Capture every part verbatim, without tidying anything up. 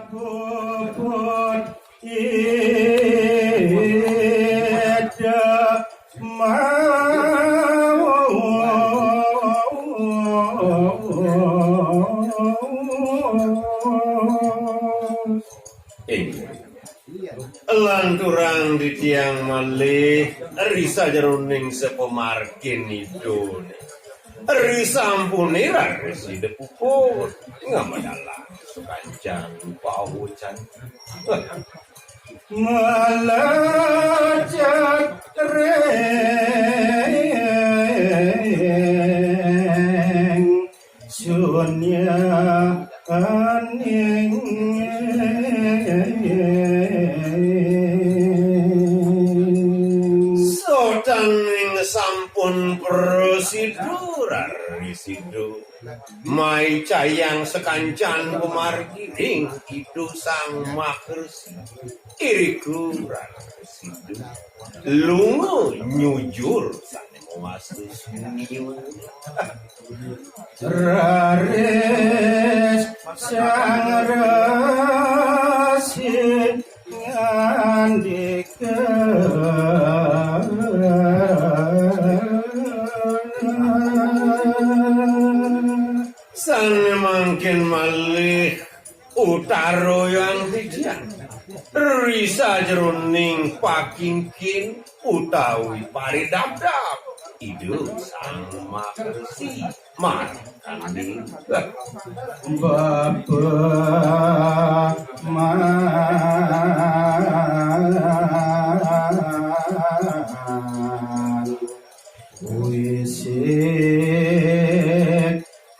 Puput ida mau. Inggih. Lanturang titiang malih ri sajeroning sapamargin Ida. Ri sampune raris Ida puput ngamedalang sakancan pawecan. Melejat ring sunyaning. Sotaning sampun prasida raris Ida maicayang sakancan pamargi ring Ida Sang Maha Resi. Irika raris Ida lunga nyujur sane mawasta sunia. Raris Sang Resi ngandika. Sane mangkin malih utarayang titiang ri sajeroning pakingkin utawi paridabdab Ida Sang Maha Resi. Markandi. Bapa man wisik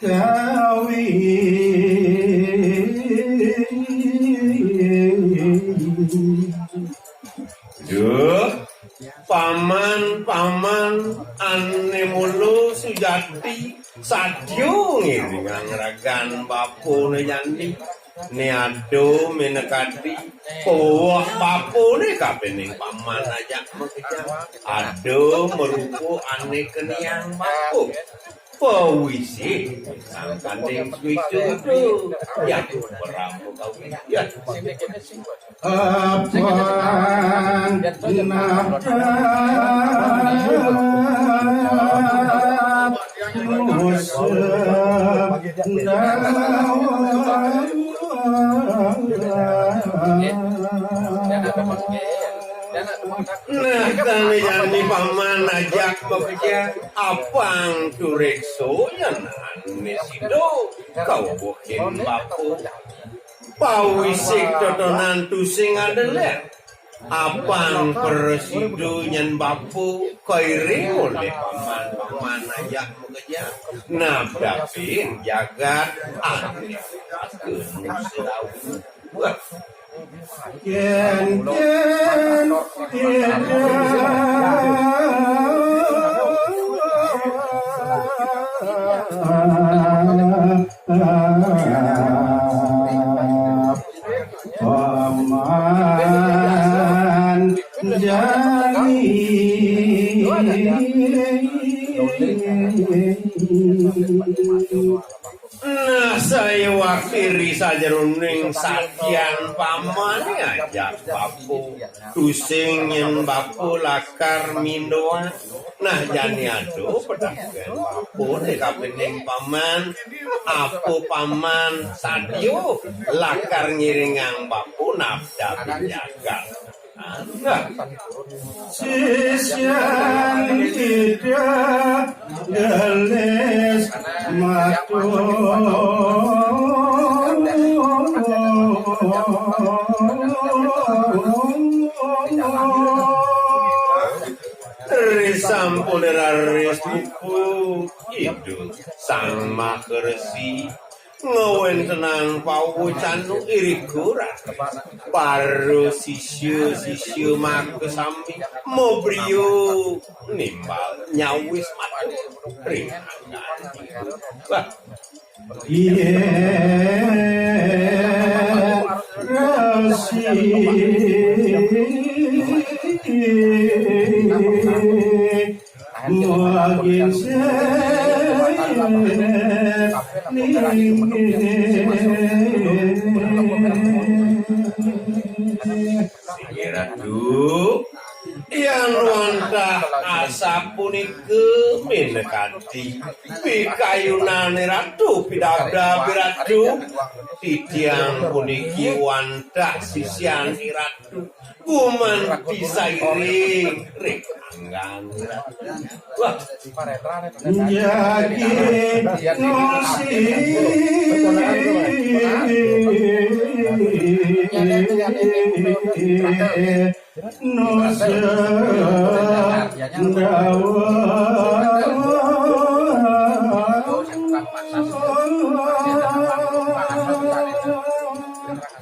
kawi. Duh, paman, paman, ane mula sujati, sadia ngiringang ragan bapane jani. Ne ada minakadi, paweh bapane kapining paman ajak makejang. Ada marupa ane keniang bapa. Pawisi, sangkaning suicudu, ya, berapa kawin, ya. Apang nabrak musuh dawa. Nah, tani jani paman ajak makejang, apang tureksa nyan ane sida kaubuhin bapa. Pawisik totonan tusing ada lek. Apang prasida nyan bapa kairing olih paman-paman ajak makejang. Nabdabin jagat ane manusa. Wah. Yen, yen, yen. Paman jani. Nah, sayawaktine sajeroning sakian pamane ajak bapa. Tusing yen bapa lakar mindoan. Nah, jani ada pedagang bapa ne kapining paman. Apa paman sadia lakar ngiringang bapa nabdab jagat. Nah. Sisian kita gelis matur. Risampun raris puput Ida Sang Maha Resi ngawentenang pawecana irika raris para sisya-sisya makasami mabriya nimbal nyawis matur ring anggan. Wah. Yen Resi Magin Sing Inggih Ratu, yan wantah asapunika minakadi pikayunan Ratu pidabdab Ratu, titiang puniki wantah sisyan Ratu. Gumanti sairing ring anggan. Wah. Jagi nusi nusa dawa.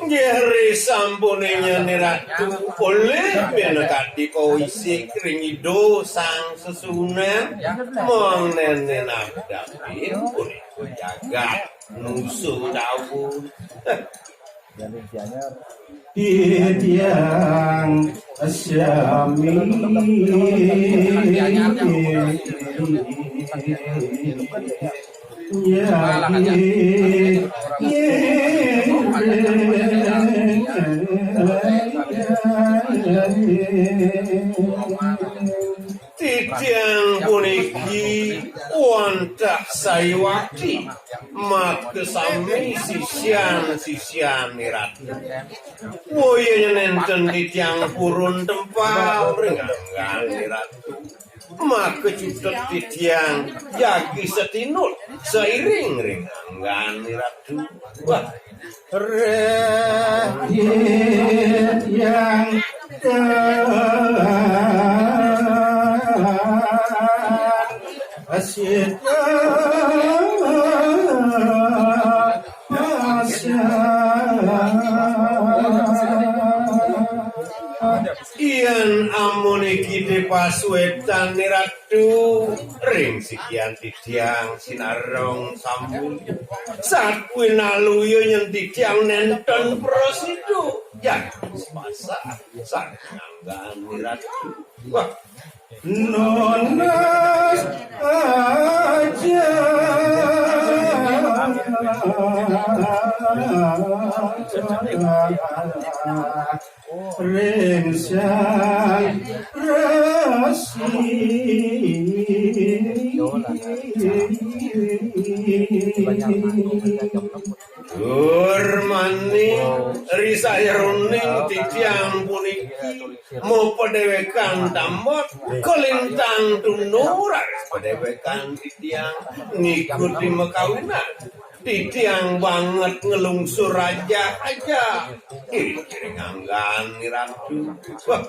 Nggih, risampuné nyen Ratu polih minakadi pawisik ring Ida Sang Sesuhunan, mong nénén adapin punika jagat nusa dawa. Titiang sami. Titiang puniki wantah sayuwakti makasami sisyan-sisyan Ratu. Boya nénten titiang purun tempal ring anggan Ratu. Maka cutet titiang jagi satinut sairing ring anggan Ratu. Wah, reh titiang asit Yén amoniki pasuétan Ratu, ring sikian titiang sinareng sambung. Sakuwi naluya yén titiang nénten prasida. Yan pasah sang anggan Ratu. Wah, nunas aja ring Sang Resi. Dur maning risayaruning titiang puniki mapadéwékan tambet kalintang tuna raris padéwékan titiang ngikuti makawinan. Titiang banget nglungsur aja-aja. Iring-iring anggan Ratu. Wah.